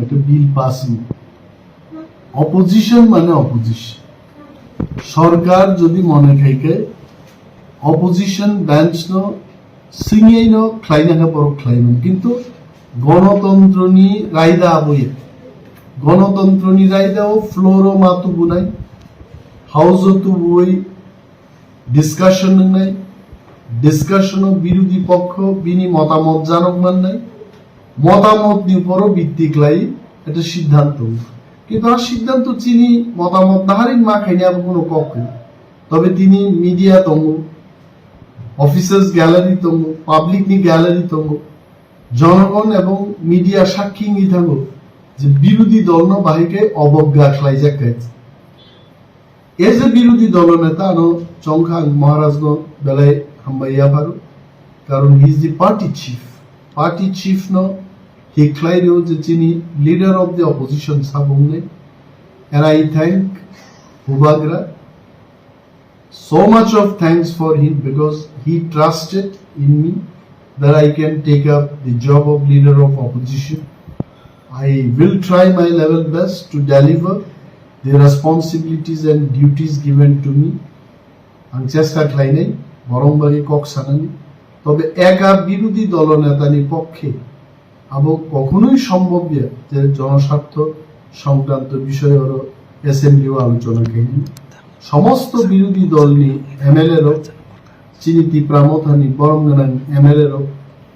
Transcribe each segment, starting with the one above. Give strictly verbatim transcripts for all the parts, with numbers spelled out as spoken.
একটা bill pass হইল। অপোজিশন মানে অপোজিশন। সরকার যদি মনে থাকে অপোজিশন ব্রাঞ্চ নো সিনিয়াই নো খ্লাইনা খা বড় খ্লাইমান, কিন্তু গণতন্ত্রনি রায়দা আবয়ে, গণতন্ত্রনি রায়দা ও ফ্লোরো মাতু বুনাই, হাউসও তুবুই, ডিসকাশন wngnai, ডিসকাশনো বিরোধী পক্ষ bini মতামত জানক mannai, মতামতনি উপরও ভিত্তি khlai একটা সিদ্ধান্ত. কিন্তু আর সিদ্ধান্ত চিনি মতামত নাহারিন ma khaini abo কোনো কক্ষ. তবে তিনি media tongo, officers gallery tongo, পাবলিকনি গ্যালারি tongo, জনগণ এবং মিডিয়া সাক্ষী wngwi thango যে বিরোধী দলনো bahai khe অবজ্ঞা khlaijak khe. As a বিরোধী দল নেতা ano chongkha ang Maharaj no belai hambai yapharo, karon he is the party chief. Party chief no thik khlai rio je chini leader of the opposition sabung nei. And I thank Bubagra so much of thanks for him because he trusted in me that I can take up the job of leader of opposition. I will try my level best to deliver the responsibilities and duties given to me. Ang chesta khlainai borong bagwi kok sanani. Tobe eka birodhi dolo netani pokkhe abo kokhonoi sombhob ya je jonosartho songkranto bishoy oro assembly o alochona khaini. Somosto birodhi dolni M L A rok, chini Tipra Mothani borom gwnang M L A rok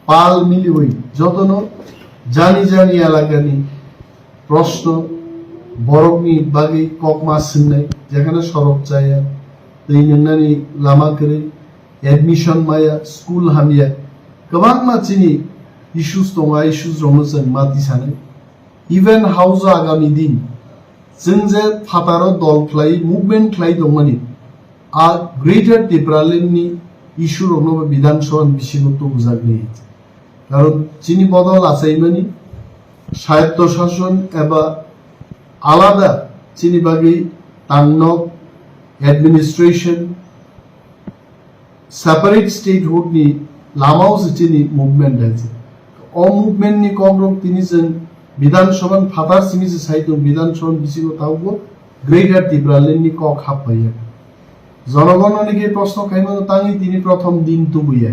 pal miliwi jotono jani jani elakani proshno, borokni bagwi kokma swngnai, jekhane sorok chaya, twi nwngnani lama kwrwi, admission maya, school hamya, kwbangma chini issues tongo, a issues rokno chwng mati sanai. Even house o agami din chwng je phataro dol khlai, movement khlai tongmani, a Greater Tipraland ni issue rokno bo Bidhan Sabha ni bisingo tubujak ni. Karon chini bodol achaimani swayatto shason eba alada chini bagwi tangnok administration, separate statehood ni lama o se chini movement hai se. O movement ni kok rok tini chwng Bidhan Sabha ni phatar simi se sai tongo, Bidhan Sabha ni bisingo tabukbo Greater Tipraland ni kok hap phai ya. Jonogon no nike proshno khaimano tangwi tini prothom din tubui ya.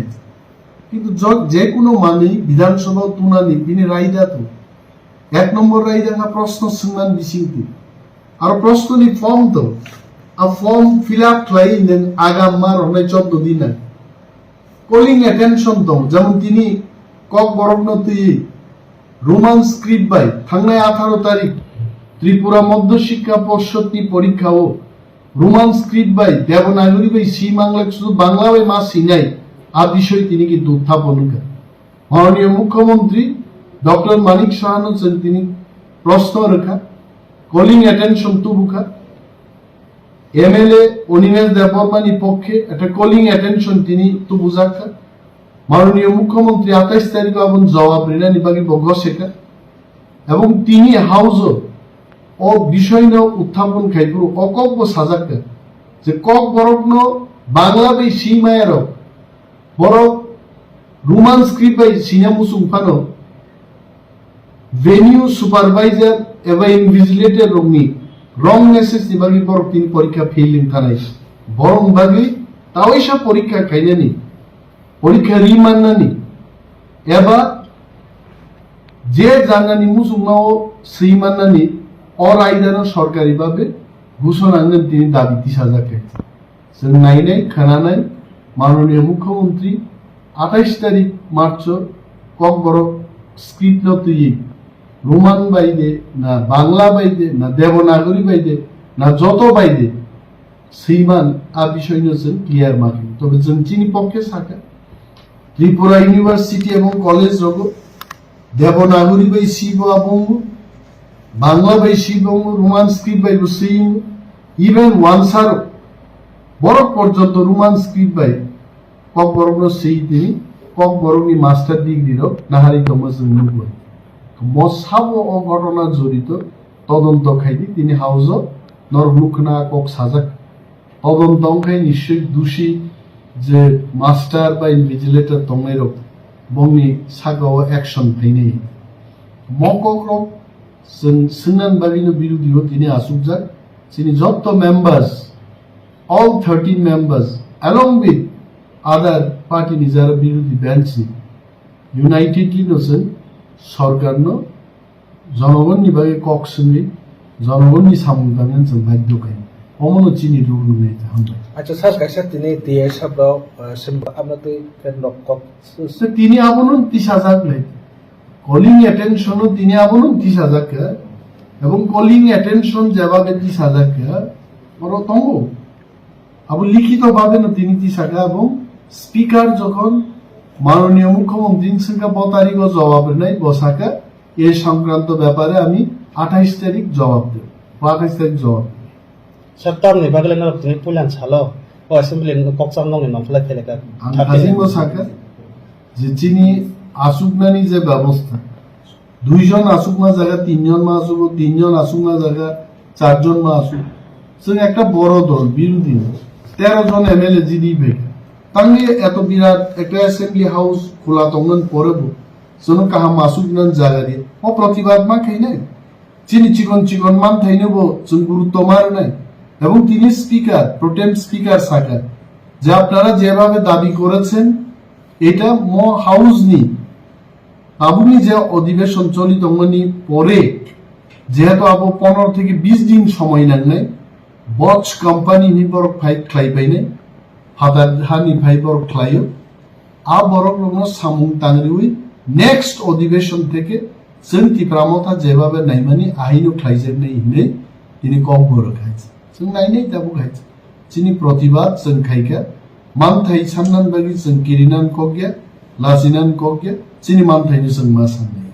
Kintu jo-, je kuno manwi Bidhan Sabha o tunani bini raida to. Ek nombor raida kha proshno swngmani bisingtwi. Aro proshno ni form to. A form fill up khlai nang agam ma rwnai choddo din ang. Calling attention tong, jemon tini Kokborok no twi Roman script bai thangnai atharo tarik Tripura Madhya Shiksha Porshod ni porikha o Roman script bai Devanagari bai si manglak sudu Bangla bai ma sinai a bisoi tini kintu uthapon wngkha. Mananiya Mukhyamantri Doctor Manik Saha no chwng tini proshno rwkha, calling attention tubukha. M L A Animesh Debbarma ni pokkhe ekta calling attention tini tubujak kha. Mananiya Mukhyamantri atais tarikh o aboni jawab rinani bagwi bo gosekha. Ebong tini house o o bisoi no uthapon khai phuru o kok bo sajak kha je Kokborok no Bangla bai si maya rok borok Roman script bai sina muchung phano venue supervisor eba invigilator rokni wrong message ni bagwi borok tini porikha fail wng thanai. Borok bagwi tawaisa porikha khainani, porikha ri mannani eba je jagani muchungmao swi mannani o raidano sorkari babe ghushona wngwi tini dabi tisajak kha. Chwng nainai, khwnanai, Mananiya Mukhyamantri atais tarik March o Kokborok script no twiwi Roman bai de, na Bangla bai de, na Devanagari bai de, na joto bai de, swiman a bisoi no chwng clear ma khe. Tobe chwng chini pokkhe sakha, Tripura University ebong college rogo Devanagari bai si bo abongo, Bangla bai si bo, Roman script bai bo si, even wansaro borok porjonto Roman script bai Kokborok no si tini Kokborok ni master degree rok nahari tongma chwng nukgo. Mo sabo o ghotona jorito todonto khaidi tini house o norok nukhna kok sajak. Todonto wngkhe nischoi dushi je master ba invigilator tongnairok bongni sakao action phainai. Mo kokrok Chwng swngnani bagwino birodhi o tini achukjak. Chini jotto members, all thirteen members, along with other party ni jara birodhi bench ni, unitedly no chwng sorkar no jonogonni bagwi kok swngwi, jonogonni samung tangna chwng baidhyo khainai. Omono chini rule wngnai ta hambai. Acha, sir, kaisa tini T I sabro, uh, simba amna twi ken rok kok. So, tini abono tisajak nai. Calling attention o tini abono tisajak kha. Ebong calling attention jeba be tisajak kha. Oro tongo. Abo likhito bhabe no tini tisaka, abo speaker jokhon manoniyo mukhyamantri swngkha bo tarigo jawab rwnai, bo saka, "E songkranto byapare ami athais tarik jawab debo, athais tarik jawab debo." Sir, tamni bagwi norok tini puilan salo o assembly ni kokcham nokni nongkhlai phailaka. Ang thirteen khajingbo saka je chini achuknani je byabostha, duijon achukma jaga tinjon ma achugo, tinjon achukma jaga charjon ma achuk. Chwng ekta boro dol, birodhi ni tero jon M L A jidi bek. Tangwi eto birat ekta assembly house khula tongmani pore bo chwngno kaham achuknani jaga di. O protibad ma khainai. Chini chikon chikon manthaino bo chwng gurutto ma rwnai. Ebong tini speaker, pro tem speaker saka je, "Apnara jebhabe dabi korechen, eta mo house ni tabukni je odhibeshon choli tongmani pore, jehetu abo pondro theke bis din somoy nangnai, Bosch company ni borok phai khlai painai, phatar hani phai borok khlaio, a borok rokno samung tangriwi next odhibeshon theke chwng Tipra Motha jebhabe naimani ahaino khlaijaknai hinwi tini kok borok hai. Chwng nainai tabuk hai. Chini protibad chwng khaikha, manthai sannan bagwi chwng kirinan kokya, lachinan kokya, chini manthaino chwng ma sanni.